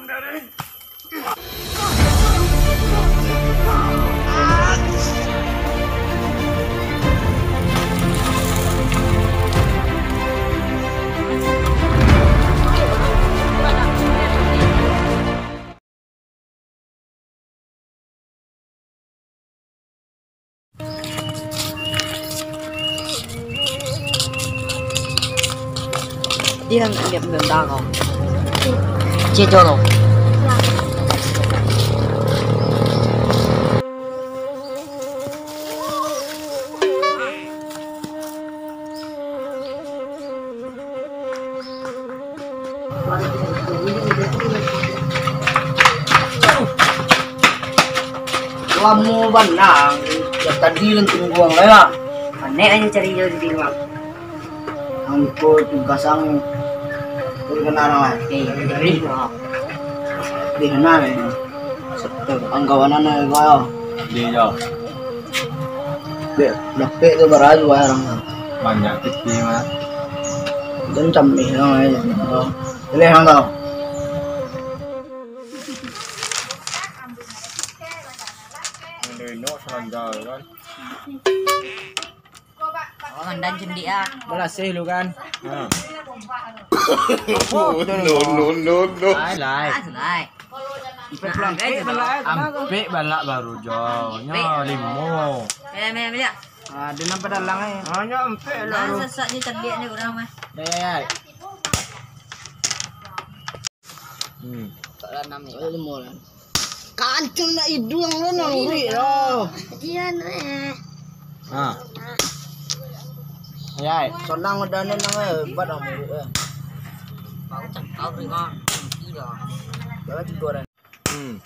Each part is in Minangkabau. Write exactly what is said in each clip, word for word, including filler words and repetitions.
Dia yang ambil benda kau. Cicolo. Lamo bana, dari tadi den tunggu ang lai lah. Panek aja cari jo di rumah. Ang iko tugas ang, den kenal ang lai. Eh, dari rumah. Den kenal lai. Serto ang kawanan lai ko. Di jo. Dek, dapek tu bara juo urang tu. Banyak pitih, Mas. Den cameh lah, eh. Pilih urang tu. Ino salanja kan. Oh, ngandan cendik ah. Balasih lu kan. Ha. No, no, no, no. Lai, lai. Ah, lai. Ampek balak, ampek balak baru jo. Nyo limo. Eh, meh, meh. Ah, den nampak dalang eh. Hanyo ampek lah. Nah, sesaknyo cerdik ni urang mah. Dai. Hmm. Tak ada enam ni. Ada limo lah. Kancung nak iduang lo, nak urik lo. Iya, nah. Ha. Ayai. Sonang udah ni nang eh, hebat ang murid eh. Bau cakau ringan. Iya. Berapa tiga orang? Hmm.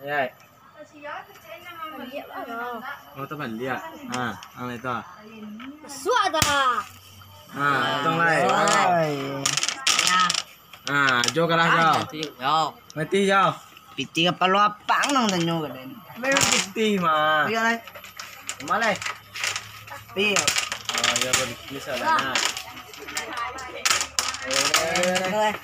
Ayai. Oh, teman dia. Ha, ang itu. Suada. Ha, tong lai. Hai. Ha, jo kalah jo. Mati jo. Pitih kapalo apang nang tanyo ka den. Memang pitih mah. Iyo lai. Ma lai. Pitih. Oh, iyo, bagus lah. Nah. Ayo, ayo, ayo, ayo.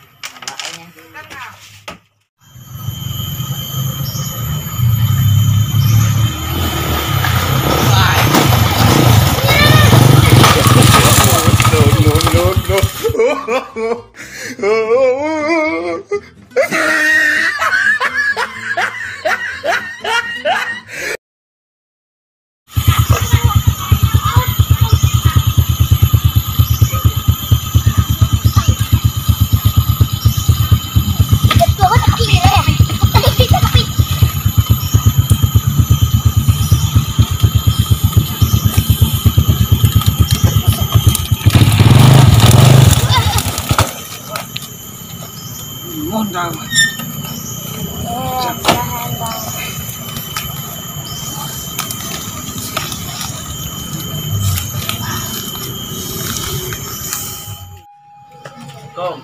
Mondang. Assalamualaikum.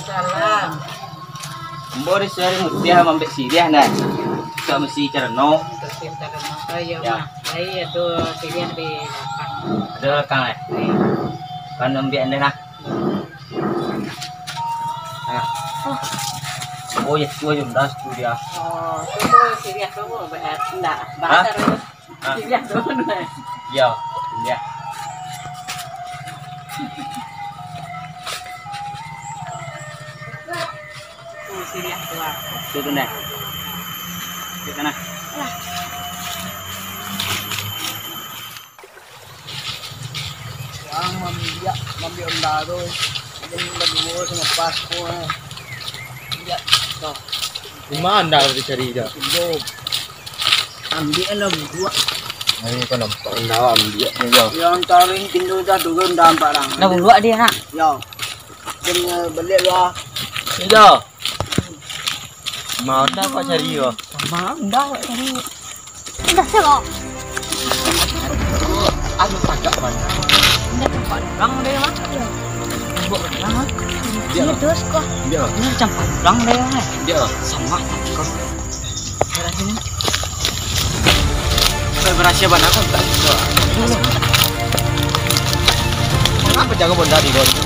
Salam. Ambo disuruah Mutia mambek siriah, nah. Sudah mesti carano. Mesti carano. Oh, iyo, Mak. Lai ado siriah di lapang. Ado lapang, eh? Iyo. Kan ambiak den, nah. Nah. Oh, iyo, tu aja, ndak, tu dia. Oh, tu, tu, siriah tu, Bu. Ba-, ndak, bahasa dulu. Hah? Siriah tu, nah. Iyo, siriah. Oh, siriah tu, ah. Tu, tu, nah. Tu, sana. Lah. Yang mambiak, mambiak onda tu, mungkin baduo samo pas ko, eh. Biak, tu. Di mana anda dicari dah? Indo. Ambiak lah buak. Ini kan nampak onda ambiak ni dah. Yang taring pintu dah turun dah nampak orang. Nah, buak dia nak. Ya. Kena balik lah. Ni dah. Ma onda kau cari ko? Ma onda kau cari. Indak se, Bang. Aduh, tagak bana. Indak campak urang deh, Bang. Buat bana, Bang. Indak, Bang. Terus ko. Indak, Bang. Indak campak urang deh, Bang. Indak, Bang. Samo ko. Daerah sini. Sampai barasia bana ko, tak bisa. Mangapa jago benda di luar itu?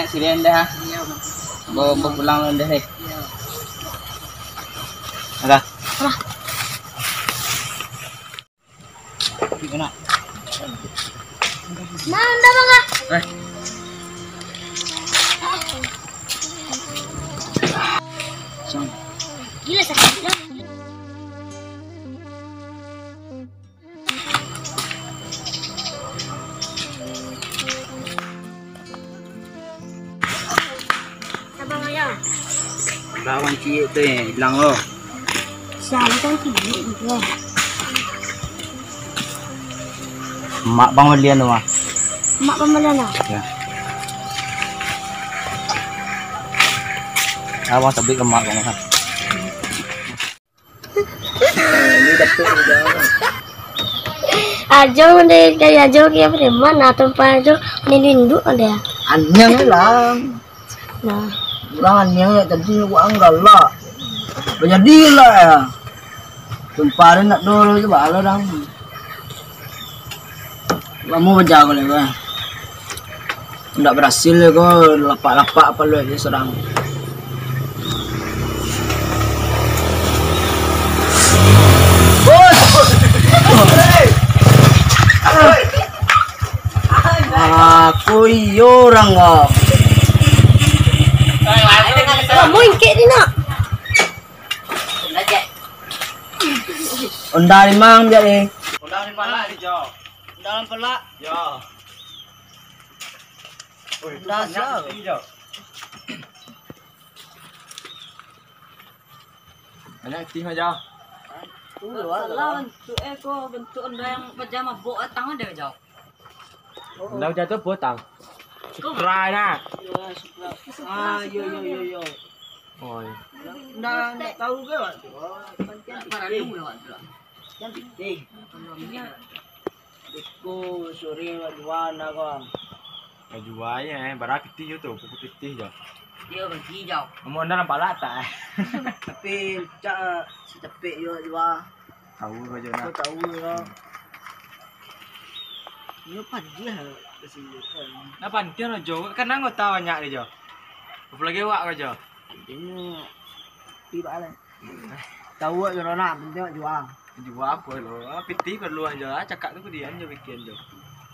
Sirian dah. Bo, bo pulang lu dah, eh. Agak. Gimana? Nah, dah, Bang, ah. Eh. Gila sakit. Abang ayah. Lawan ciek tu, eh, ilang lo. Siapa tu? Mak bang balian tu mah. Mak bang balian lah. Ya. Abang sabik ke mak bang lah. Ajo mande kai ajo kia preman atau pa ajo ni lindu ada. Anyang lah. Nah. Urang anyang ya tadi urang galak. Bajadi lah ya. Tumpah nak dulu tu balo dang. Lamo bajago lai, bah. Indak barasil ko, lapak-lapak paluik jo surang. Aku iyo urang ko. Kamu ingkek di nak. Onda limang biar ni. Onda limang lah di jo. Dalam pelak. Yo. Woi, itu Dasar. Banyak mesti, Jo. Banyak mesti mah, Jo. Salah bentuk, eh, ko bentuk onda yang pajama bok datang ada, Jo. Onda jatuh potang. Sutra nah. Yo, Sutra. Ah, yo, yo, yo, yo. Oh, iya. Ndak, ndak tahu ke, Wak? Kan dia pitih. Kan pitih. Iko sore awak jua ndak ko. Awak jua nyo, eh, bara pitih jo tu, pukul pitih jo. Iyo, bagi jo. Amun ndak nampak lah tak, eh. Tapi cak sacapek jo jua. Tahu ko jo nak. Ko tahu ko. Iyo padiah ka sini ko. Nah, pantiang lo jo, kan anggota banyak deh jo. Apalagi awak ko jo. Inyo pi baa lai. Tahu awak jo nak, pantiang awak jua. Jua apo lo? Ah, pitih paralu ajo lah, cakak tu kudian jo bikin jo.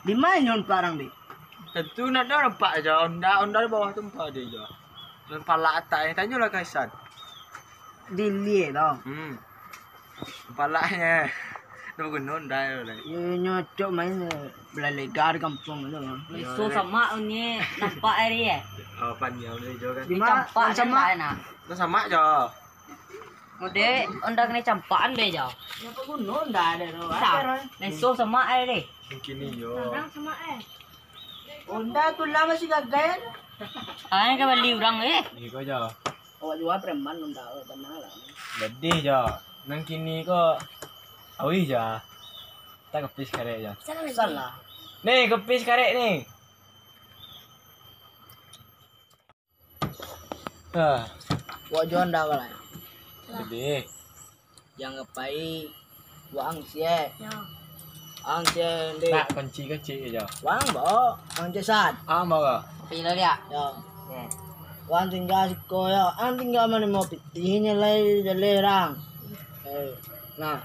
Di ma nyo nampak urang, Dik? Tantu nak ado nampak ajo, onda, onda di bawah tu nampak ado jo. Nan palak atak, eh, tanyolah ka Ihsan. Di ilia tu. Hmm. Palaknyo. Ndak baguno onda tu lai. Yo, nyo cok main, eh, balalegar di kampuang tu. Iso samak ni nampak ari, eh. Oh, panjang tu jo kan. Di ma? Campak samak. Nak samak jo. Mode onda kanai campakan be jo. Napa guno onda ado tu? Sa-, leso samak ai deh. Mungkin iyo. Sekarang samak ai. Onda tu lah masih gagai. Ai ka bali urang eh. Iko jo. Awak jua preman onda tu, tenang lah. Jadi jo. Nan kini ko awih jo. Tak kepis karek jo. Salah. Ni kepis karek ni. Hah. Wak Jon dah balai. Jadi. Yang ngapai wak ang siek. Ya. Ang siek, Dik. Nak kunci-kunci aja. Wang, bo. Ang cesan. Ang bawa. Pilih dia. Ya. Hmm. Wang tinggal siko ya. Ang tinggal mana mau pitihnyo lai jaleh rang. Eh. Nah.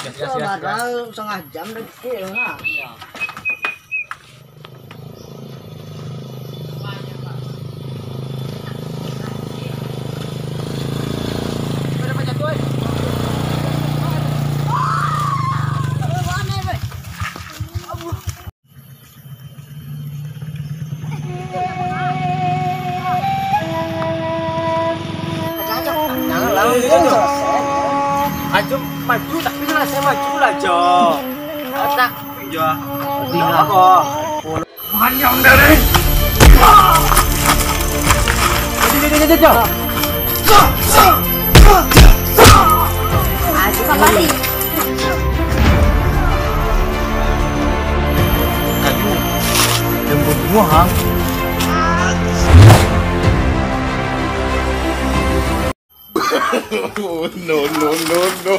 Gas, gas, gas, gas. Padahal setengah jam dah kecil, nah. Iya. Ajo maju, tapi lah saya maju lah, Jo. Otak, Jo. Tinggal. Apa? Panjang dari. Ajo, Ajo, Ajo, Jo. Ajo, Ajo, Jo. Kayu. Lembut buah, ha? No, no, no, no.